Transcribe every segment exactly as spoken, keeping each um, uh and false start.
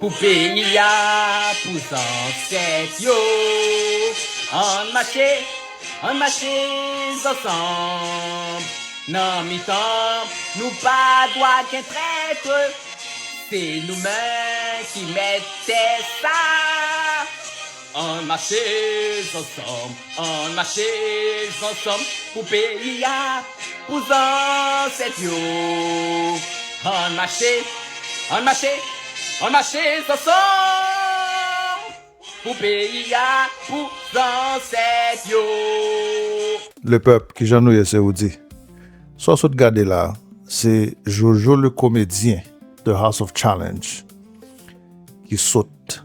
Pou peyi a, pou zansèt yo. Ann mache, ann mache ansanm. Nan mitan, nou pa dwa gen trèt. Se nou menm ki mèt tè sa. Ann mache ansanm, ann mache ansanm pou peyi a, pou zansèt yo. Ann mache, ann mache, ann mache ansanm pou peyi a, pou zansèt yo. Lepèp, kijan nou ye, se Roody. Sa w sot gade la, se Jojo le Komedyen, The House of Challenge, ki sot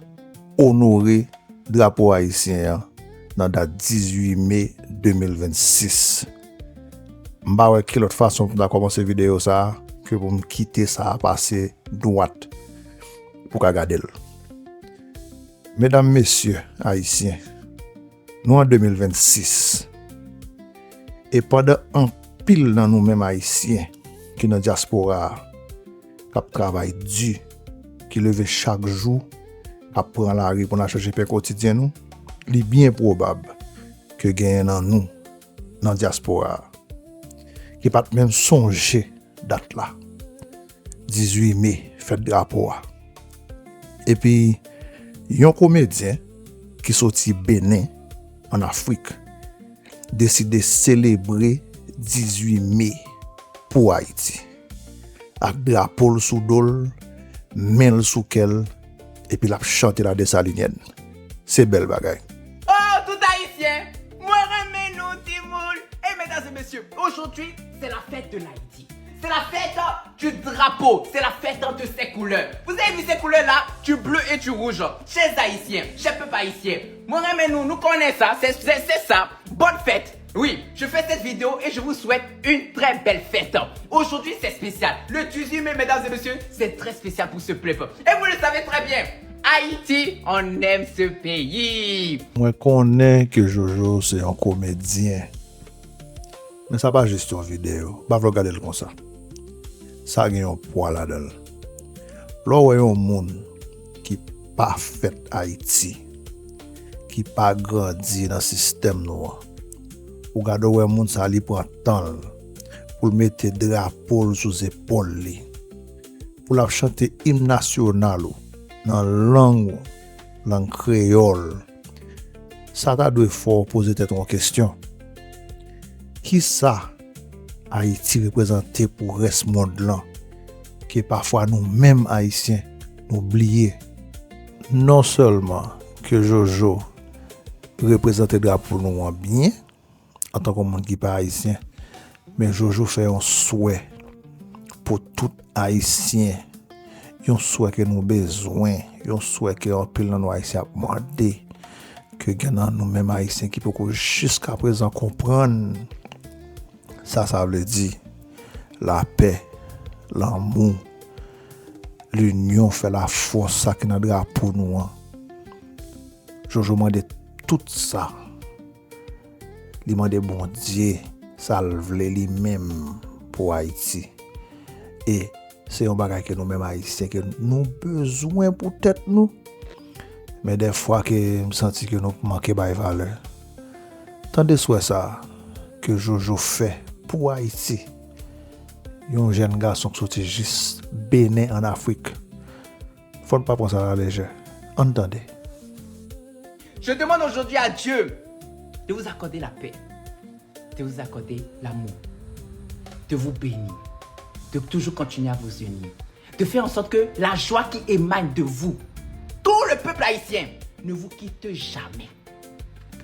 onore drapo ayisyen an nan dat dizuit me de mil vennsis. M pa wè ki lòt fason pou m ta kòmanse videyo sa a ke pou m kite sa a pase dwat pou ka gade l. Medam, mesye ayisyen, nou an de mil vennsis. E pandan anpil nan nou menm ayisyen ki nan dyaspora a, k ap travay di, ki leve chak jou, k ap pran lari pou n al chache pen kotidyen nou, li byen pwobab ke genyen nan nou, nan dyaspora a, ki pa t menm sonje dat la, dizuit me, fèt drapo a. Epi, yon komedyen ki soti Benen, ann Afrik, deside selebre dizuit me pou Ayiti, ak drapo l sou do l, men l sou kè l, epi l ap chante la Desalinyèn. Se bèl bagay. Oh, tout Haïtien, mwen renmen nou, timoun. Et mesdames et messieurs, aujourd'hui, c'est la fête de l'Haïti. C'est la fête du drapeau, c'est la fête de ses couleurs. Vous avez vu ces couleurs-là, du bleu et du rouge. Chers Haïtiens, chers peuples haïtiens, mwen renmen nou, nou konnen sa, c'est, c'est, c'est ça. Bonne fête. Oui, je fais cette vidéo et je vous souhaite une très belle fête. Aujourd'hui, c'est spécial. Le dix-huit mai, mesdames et messieurs, c'est très spécial pour ce peuple. Et vous le savez très bien, Haïti, on aime ce pays. Mwen konnen ke Jojo se yon komedyen. Men sa pa jis yon videyo. M pa vle w gade l konsa. Sa gen yon pwa ladan l. Lè w wè yon moun ki pa fèt Ayiti, ki pa grandi nan sistèm nou an, ou gade w wè moun sa, li pran tan l pou l mete drapo l sou zepòl li, pou l ap chante im nasyonal ou nan lang ou, lang kreyòl, sa ta dwe fè w poze tèt ou yon kesyon. Kisa Ayiti reprezante pou rès mond lan ke pafwa nou menm Ayisyen nou bliye? Non sèlman ke Jojo reprezante drapo nou an byen, antanke yon moun ki pa ayisyen, men Jojo fè yon swè pou tout Ayisyen, yon swè ke nou bezwen, yon swè ke anpil nan nou Ayisyen ap mande, ke gen nan nou menm Ayisyen ki poko jiskaprezan konprann sa sa vle di, lapè, lanmou, linyon fè lafòs, sa ki nan drapo nou an. Jojo mande tout sa. Li mande Bondye sa l vle li menm pou Ayiti. E se yon bagay ke nou menm Ayisyen, ke nou bezwen pou tèt nou. Men dèfwa ke m santi ke nou manke bay valè. Tande swè sa a ke Jojo fè pou Ayiti. Yon jèn gason ki soti jis Benen ann Afrik. Fò n pa pran sa a la lejè. Ann tande. Je demande aujourd'hui à Dieu de vous accorder la paix, de vous accorder l'amour, de vous bénir, de toujours continuer à vous unir, de faire en sorte que la joie qui émane de vous, tout le peuple haïtien, ne vous quitte jamais.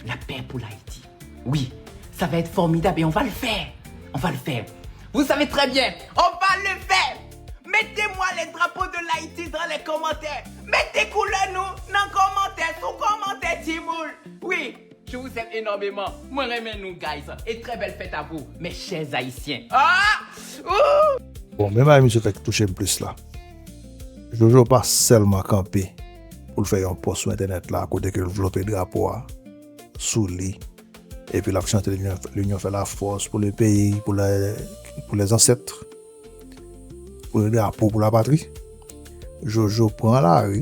La paix pour l'Haïti. Oui, ça va être formidable et on va le faire. On va le faire. Vous savez très bien, on va le faire. Mettez-moi les drapeaux de l'Haïti dans les commentaires. Mettez couleur nou nan kòmantè, sou kòmantè, timoun. Oui, je vous aime énormément. Mwen renmen nou, guys. Et très belle fête à vous, mes chers Haïtiens. Ah! Ouh! Bon, men bagay misye fè ki touche m plis la. Jojo pa sèlman kanpe pou l fè yon pòs sou entènèt la kote ke l vlope drapo a sou li. Epi l ap chante linyon, linyon fè lafòs pou le peyi, pou lè, pou lè zansèt, pou le drapo, pou la patri. Jojo pran lari,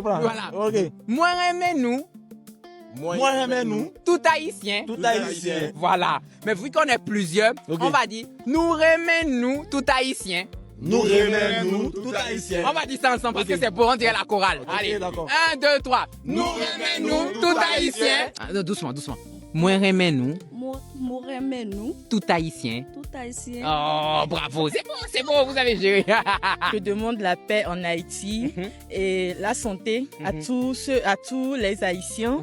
Voilà. Ok. Mwen renmen nou. Mwen renmen nou. Tout Ayisyen. Tout Ayisyen. Voilà. Mais vu qu'on est plusieurs, on va dire, nous renmen nou tout Ayisyen. Nous renmen nou tout Ayisyen. On va dire ça ensemble parce que c'est beau, on dirait la chorale. Allez, un, deux, trois. Nous renmen nou tout Ayisyen. Ah, non, doucement, doucement. Mwen renmen nou. Mwen renmen nou. Tout Ayisyen. Tout Ayisyen. Oh, bravo. C'est bon, c'est bon, vous avez géré. Je demande la paix en Haïti et la santé à tous ceux, à tous les Haïtiens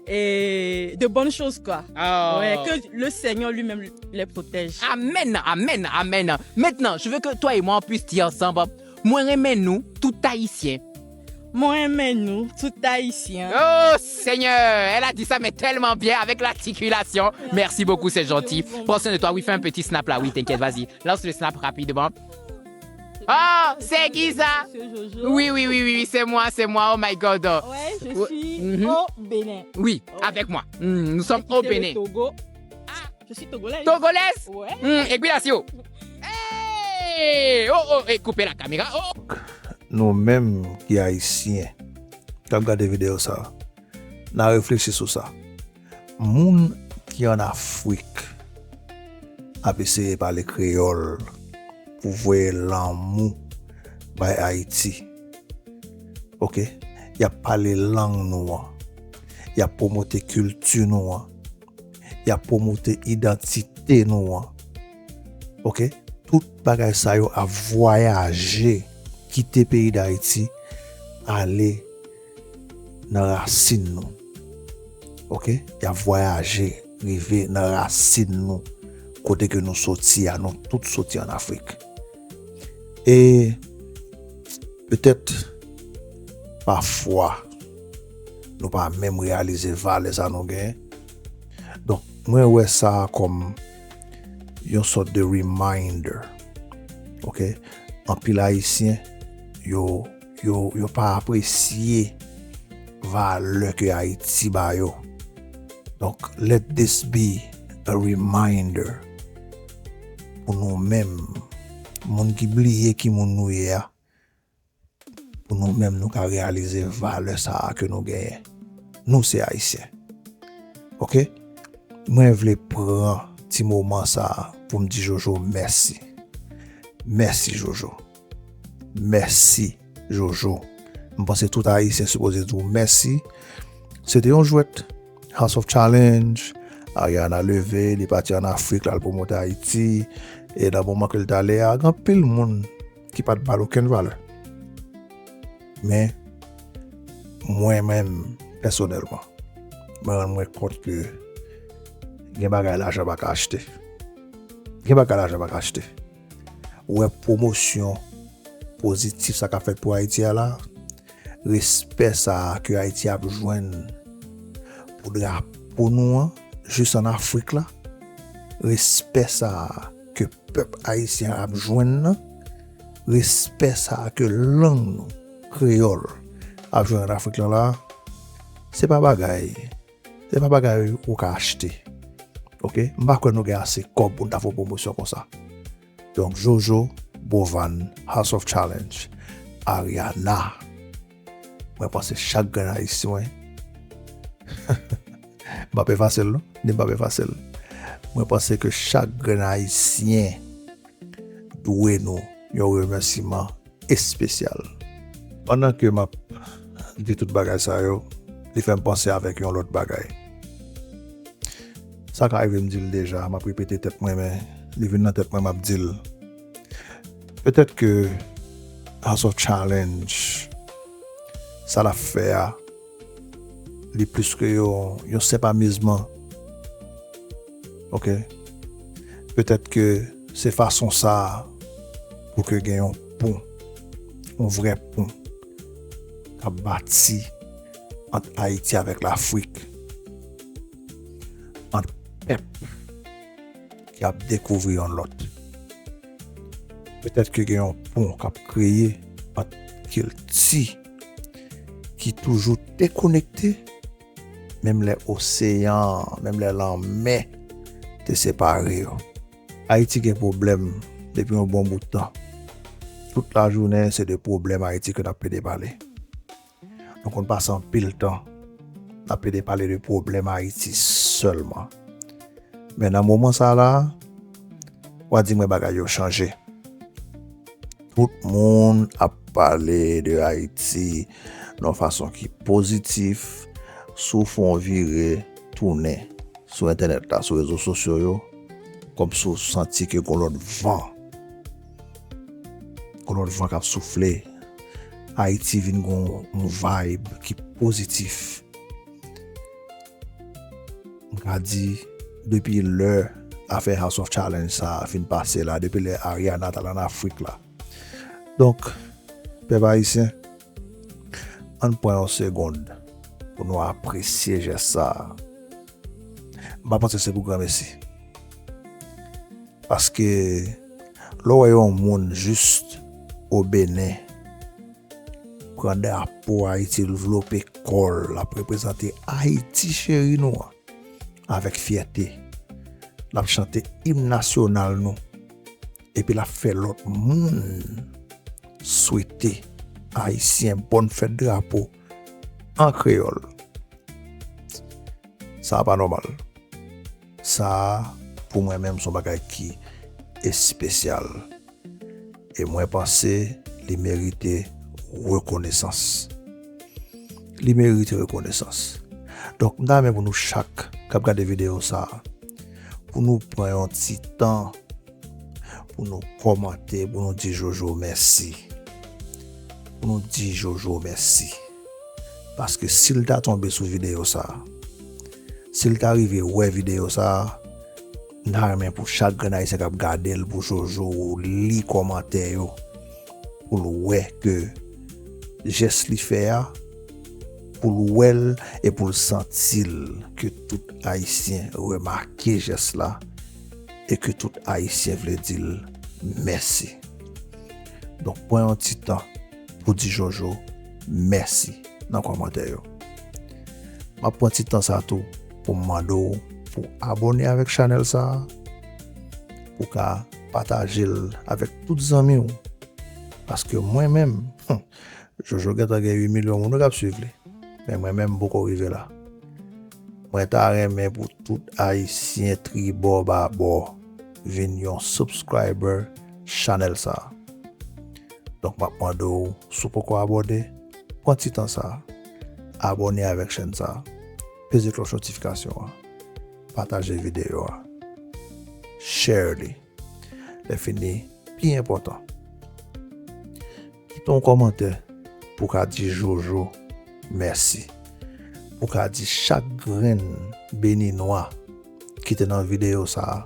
et de bonnes choses, quoi. Ouais, que le Seigneur lui-même les protège. Amen, amen, amen. Maintenant, je veux que toi et moi, on puisse dire ensemble, mwen renmen nou, tout Ayisyen. Mwen renmen nou, tout Ayisyen. Oh Seigneur, elle a dit ça, mais tellement bien, avec l'articulation. Merci beaucoup, c'est gentil. Prends soin de toi, oui, fais un petit snap là, oui, t'inquiète, vas-y. Lance le snap rapidement. Oh, c'est qui ça? Oui, oui, oui, oui, oui, c'est moi, c'est moi, oh my God. Ouais, je suis au Bénin. Oui, avec moi. Hmm, nous sommes au Bénin. Togo. Ah, je suis togolaise. Togolaise? Ouais. Hmm, Equidacio. Hey! Oh, oh, hey, koupe la kamera. Oh! Nou menm ki ayisyen k ap gade videyo sa a, n a reflechi sou sa. Moun ki ann Afrik ap eseye pale kreyòl pou voye lanmou bay Ayiti. Oke? Y ap pale lang nou an. Y ap pwomote kilti nou an. Y ap pwomote idantite nou an. Oke? Tout bagay sa yo ap vwayaje, kite peyi Dayiti, ale nan rasin nou. Oke? Y ap vwayaje. rive nan rasin nou, kote ke nou soti a, nou tout soti ann Afrik. E petèt, pafwa, nou pa menm reyalize valè sa nou genyen. Donk, mwen wè sa kòm yon sòt de reminder. Ok? Anpil Ayisyen, yo, yo, yo pa apresye valè ke Ayiti ba yo. Donk, let this be a reminder pou nou menm, moun ki bliye ki moun nou ye a, pou nou menm nou ka reyalize valè sa a ke nou genyen. Nou se Ayisyen. Ok? Mwen vle pran ti moman sa a pou m di Jojo mèsi. Mèsi, Jojo. Mèsi, Jojo. M panse tout Ayisyen sipoze di w mèsi. Se te yon jwèt. House of Challenge, Ariana leve, li pati ann Afrik, l al pwomote Ayiti. E nan moman ke l t ale a, gen anpil moun ki pa t ba l okenn valè. Men, mwen menm, pèsonèlman, mwen rann mwen kont ke gen bagay lajan pa ka achte. Gen bagay lajan pa ka achte. Ou wè pwomosyon pozitif sa k ap fèt pou Ayiti a la, respè sa a ke Ayiti ap jwenn pou drapo nou an, jis ann Afrik la, respè sa a ke pèp ayisyen an ap jwenn nan, respè sa a ke lang nou, kreyòl, ap jwenn ann Afrik lan la, se pa bagay, se pa bagay ou ka achte. Ok? M pa kwè nou gen ase kòb pou n ta fè yon pwomosyon konsa. Donk, Jojo, Bovan, House of Challenge, Ariana. Mwen panse chak grenn Ayisyen, m p ap efase l non, ni m p ap efase l. Mwen panse ke chak grenn Ayisyen dwe nou yon remèsiman espesyal. Pandan ke m ap di tout bagay sa yo, li fè m panse avèk yon lòt bagay. Sa ka rive m di l deja, m ap repete tèt mwen, men li vin nan tèt mwen, m ap di l. Petèt ke House of Challenge, sa l ap fè a, li plis ke yon, yon senp amizman. Ok? Petèt ke se fason sa a pou ke gen yon pon, yon vrè pon k ap bati ant Ayiti avèk Lafrik, ant pèp ki ap dekouvri yon lòt. Petèt ke gen yon pon k ap kreye ant kilti ki toujou te konekte, menm lè oseyan, menm lè lanmè te separe yo. Ayiti gen pwoblèm depi yon bon bout tan. Tout lajounen, se de pwoblèm Ayiti ke n ap plede pale. Nou konn pase anpil tan n ap plede pale de pwoblèm Ayiti sèlman. Men nan moman sa la, w a di mwen bagay yo chanje. Tout moun ap pale de Ayiti nan yon fason ki pozitif. Si w fè yon vire tounen sou entènèt la, sou rezo sosyo yo, kòmsi w santi ke gon lòt van. Gon lòt van k ap soufle. Ayiti vin gon yon vibe ki pozitif. M ka di, depi lè afè House of Challenge sa a fin pase la, depi lè Ariana t al ann Afrik la. Donk, pèp ayisyen, ann pran yon segonn pou nou apresye jès sa a. M pa panse se pou granmesi. Paske lè w wè yon moun jis o Benin pran drapo Ayiti, l vlope kò l, l ap reprezante Ayiti cheri nou an avèk fyète. L ap chante im nasyonal nou. Epi l ap fè lòt moun swete Ayisyen bòn fèt drapo an kreyòl. Sa a pa nòmal. Sa a, pou mwen menm, se yon bagay ki espesyal. E mwen panse li merite rekonesans. Li merite rekonesans. Donk, m ta renmen pou nou chak k ap gade videyo sa a, pou nou pran yon ti tan pou nou kòmante, pou nou di Jojo mèsi. Pou nou di Jojo mèsi. Paske si l ta tonbe sou videyo sa a, Si l ta rive wè videyo sa a, m ta renmen pou chak grenn Ayisyen k ap gade l, pou Jojo li kòmantè yo, pou l wè ke jès li fè a, pou l wè l e pou l santi l, ke tout Ayisyen remake jès la e ke tout Ayisyen vle di l mèsi. Donk, pran yon ti tan pou di Jojo mèsi nan kòmantè yo. M ap pran ti tan sa tou pou m mande w pou abòne avèk chanèl sa a, pou ka pataje l avèk tout zanmi w. Paske mwen menm, Jojo gentan gen uit milyon moun k ap swiv li. Men mwen menm, m poko rive la. Mwen ta renmen pou tout Ayisyen tribò babò vin yon subscriber chanèl sa a. Donk, m ap mande w, si w poko abòne, pran ti tan sa a, abòne avèk chèn sa a, peze klòch notifikasyon an, pataje videyo a, share li. Lè fini, pi enpòtan, kite yon kòmantè pou w ka di Jojo mèsi. Pou w ka di chak grenn Beninwa ki te nan videyo sa a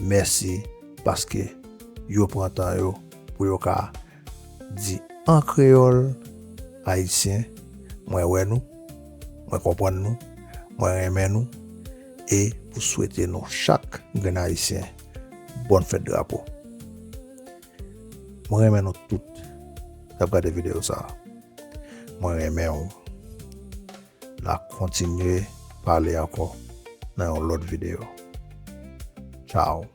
mèsi, paske yo pran tan yo pou yo ka di an kreyòl: Ayisyen, mwen wè nou, mwen konprann nou, mwen renmen nou, e pou swete nou chak grenn Ayisyen bòn fèt drapo. Mwen renmen nou tout k ap gade videyo sa a. Mwen renmen w. N a kontinye pale ankò nan yon lòt videyo. Tchao.